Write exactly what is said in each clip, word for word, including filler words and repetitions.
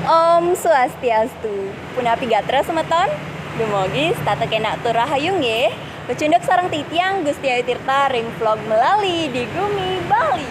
Om Swastiastu. Punapi gatra semeton? Dumogi setata kenak tur rahayu nggih. Pecunduk sareng titiang Gusti Ayu Tirta ring vlog Melali di Gumi Bali.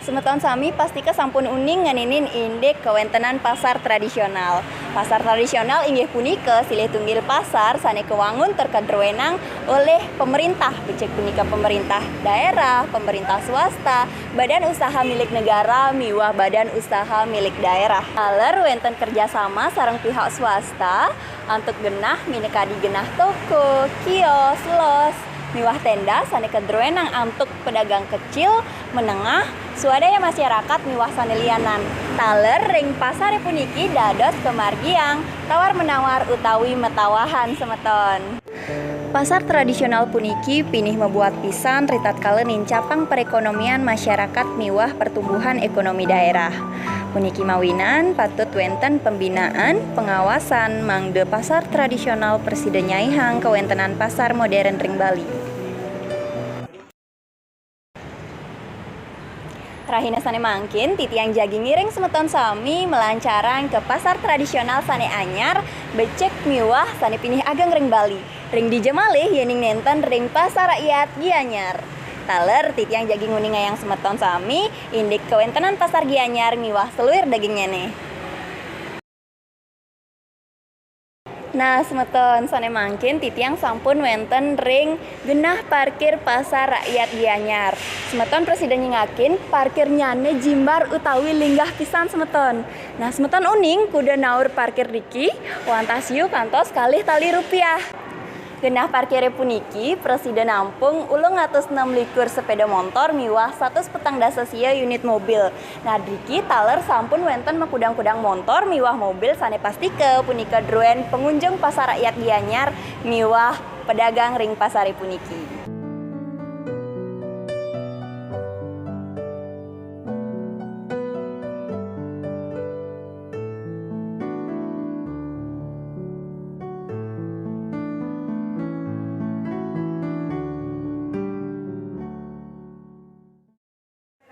Semeton sami pastika sampun uning ngeninin indik kawentenan pasar tradisional. Pasar tradisional inggih punika silih tunggil pasar sane kawangun tur kadruenang olih pemerintah, becik punika pemerintah daerah, pemerintah swasta, badan usaha milik negara miwah badan usaha milik daerah. Taler wenten kerjasama sareng pihak swasta antuk genah minakadi genah toko, kios, los, miwah tenda sane kadruenang antuk pedagang kecil, menengah, swadaya masyarakat miwah sane lianan. Taler ring pasare puniki dados kamargiang tawar-menawar utawi metawahan semeton. Pasar tradisional puniki pinih mabuat pisan ritatkala nincapang perekonomian masyarakat miwah pertumbuhan ekonomi daerah. Puniki mawinan patut wenten pembinaan, pengawasan, mangda pasar tradisional prasida nyaihang kawentenan pasar modern ring Bali. Rahina sane mangkin, titiang jagi ngiring semeton sami malancarang ka pasar tradisional sane anyar, becik miwah sane pinih ageng ring Bali. Ring dija malih yening nenten ring Pasar Rakyat Gianyar. Taler titiang jagi nguningayang semeton sami indik kawentenan Pasar Gianyar miwah seluir dagingnyane. Nah, semeton, sane mangkin titiang sampun wenten ring genah parkir Pasar Rakyat Gianyar. Semeton prasida nyingakin parkirnyane jimbar utawi linggah pisan, semeton. Nah, semeton uning kuda naur parkir riki, wantah siu kantos kalih tali rupiah. Genah parkire puniki prasida nampung ulung atus nem likur sepeda montor miwah satus petang dasa sia unit mobil. Nah, driki taler sampun wenten makudang-kudang montor miwah mobil sane pastika punika druen pengunjung Pasar Rakyat Gianyar miwah pedagang ring pasare puniki.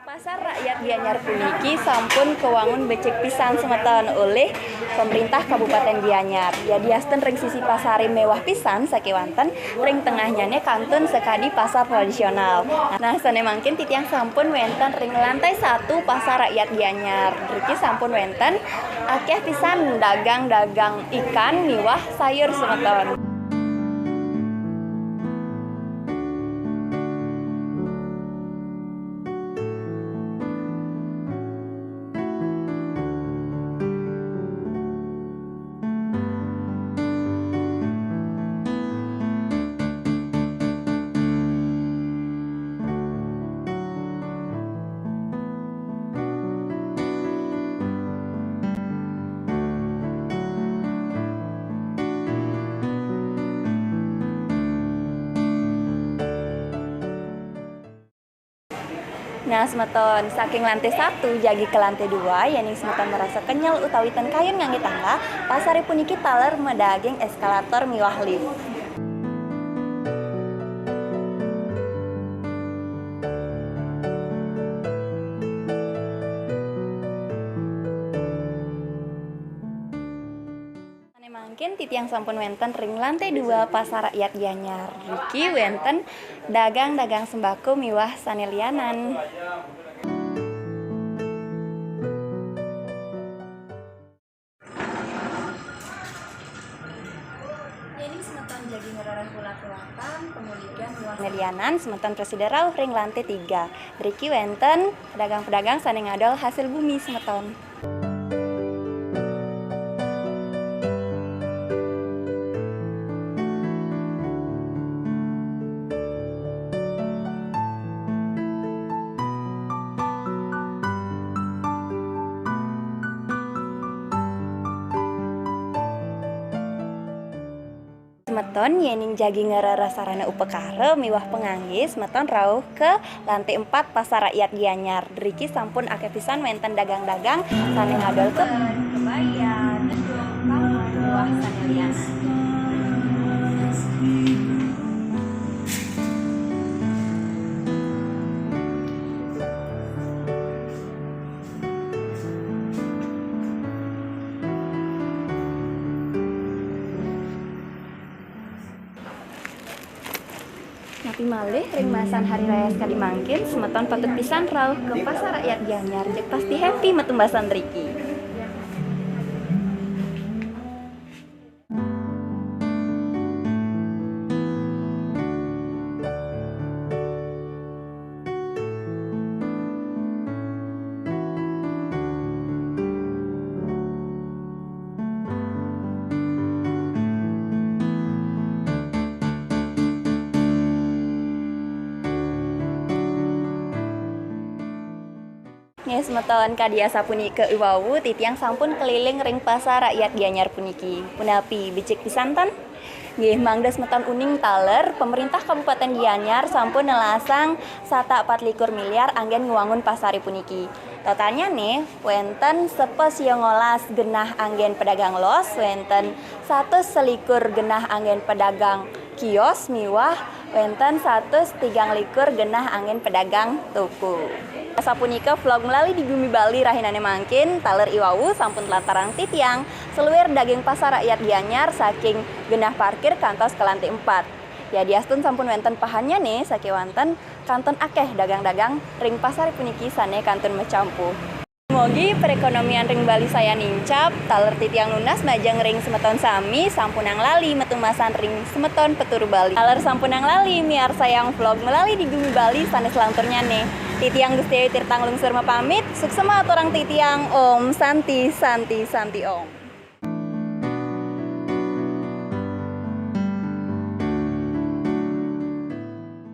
Pasar Rakyat Gianyar puniki sampun kawangun becik pisan semeton olih pemerintah Kabupaten Gianyar. Yadiastun ring sisi pasare mewah pisan sakewanten, ring tengahnyane kantun sakadi pasar tradisional. Nah, sane mangkin titiang sampun wenten ring lantai satu Pasar Rakyat Gianyar. Driki sampun wenten akeh pisan dagang-dagang ikan miwah sayur, semeton. Nah, semeton, saking lantai satu jagi ke lantai dua, yening semeton merasa kenyel utawi ten kayun ngangge tangga, pasare puniki taler madaging eskalator miwah lift. Sane mangkin titiang sampun wenten ring lantai dua Pasar Rakyat Gianyar. Niki wenten dagang-dagang sembako miwah sane lianan. Yening semeton jagi ngrereh ulat-ulatan, kemudian miwah sane lianan, semeton prasida rauh ring lantai tiga. Ngriki wenten pedagang-pedagang sane ngadol hasil bumi, semeton. Semeton, yening jagi ngrereh sarana upakara miwah pangangge, semeton rauh ka lantai empat Pasar Rakyat Gianyar. Driki sampun akeh pisan wenten dagang-dagang sane ngadol ke kebaya, tedung, kalung, miwah sane lianan. Timalih ring masan hari raya sakadi mangkin, semeton patut pisan rauh ka Pasar Rakyat Gianyar, jeg pasti happy matumbasan riki. Nggih, semeton, kadi asapunika iwau, titiang sampun keliling ring Pasar Rakyat Gianyar puniki. Punapi, becik pisan, tan? Nggih, mangda semeton uning taler, pemerintah Kabupaten Gianyar sampun nelasang satak patlikur miliar anggen ngwangun pasare puniki. Totalnyane, wenten sapasiangolas genah anggen pedagang los, wenten satus selikur genah anggen pedagang kios miwah wenten satus tigang likur genah anggen pedagang toko. Sapunika vlog Melali di Bumi Bali rahinane mangkin, taler iwau sampun tlatarang titiang saluir daging Pasar Rakyat Gianyar saking genah parkir kantos ka lantai empat. Yadiastun sampun wenten pahannyane sakewanten kantun akeh dagang-dagang ring pasar puniki sane kantun macampuh. Mogi perekonomian ring Bali sayan nincap, taler titiang nunas majeng ring semeton sami, sampunang lali matumbasan ring semeton peturu Bali. Taler sampunang lali miarsayang vlog Melali di Bumi Bali sane salanturnyane. Titiang Gusti Ayu Tirta nglungsur mapamit, suksema aturang titiang, Om Santi, Santi, Santi Om.